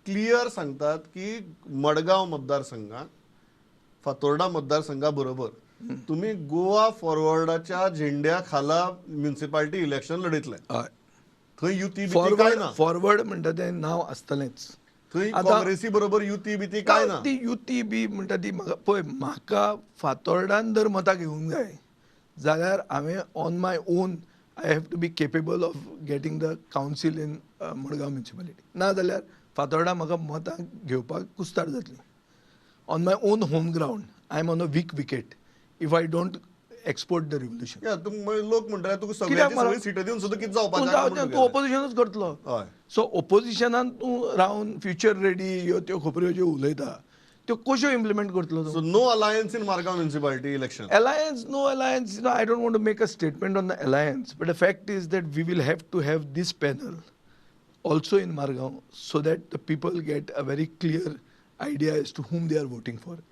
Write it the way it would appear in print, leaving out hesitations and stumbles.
Clear सांगतात की मडगांव मतदारसंघात, फातोर्डा मतदारसंघा बरोबर तुम्ही गोवा फॉरवर्डाच्या झेंड्या खाला म्युन्सिपाल्टी इलेक्शन लढयतले. हय. थंय युती बिती काय फॉरवर्ड ना? फॉरवर्ड म्हणटा तें नांव आसतलेंच. थंय आतां- काँग्रेसी बरोबर युती बिती काय ना? ती युती बी म्हणटा ती म्हाका पळय, म्हाका फातोर्डान जर मतां घेवंक जाय जाल्यार हांवें on my own I have to be capable of getting the council in Madgaon municipality. ना जाल्यार फातोर्डा म्हाका मतां घेवपाक कुस्तार जातली. On my own home ground I am on a weak wicket if I don't export the revolution. या, लोक म्हणटाले तुका कित्याक सगळ्याची मला- सगळी सिटां दिवन सुद्दां कितें तूं जावपाचें जावचें, म्हणून तूं तुगेलें. ओपोजिशनूच करतलो. हय. सो ओपोजिशनान तूं रावन फ्युचर रेडी ह्यो त्यो खबऱ्यो ज्यो उलयता त्यो कश्यो इम्प्लिमेंट करतलो तूं? So no alliance in Margao municipality election? Alliance, no alliance, I don't want to make a statement on the alliance, but the fact is that we will have to have this panel also in Margao so that the people get a very clear idea as to whom they are voting for.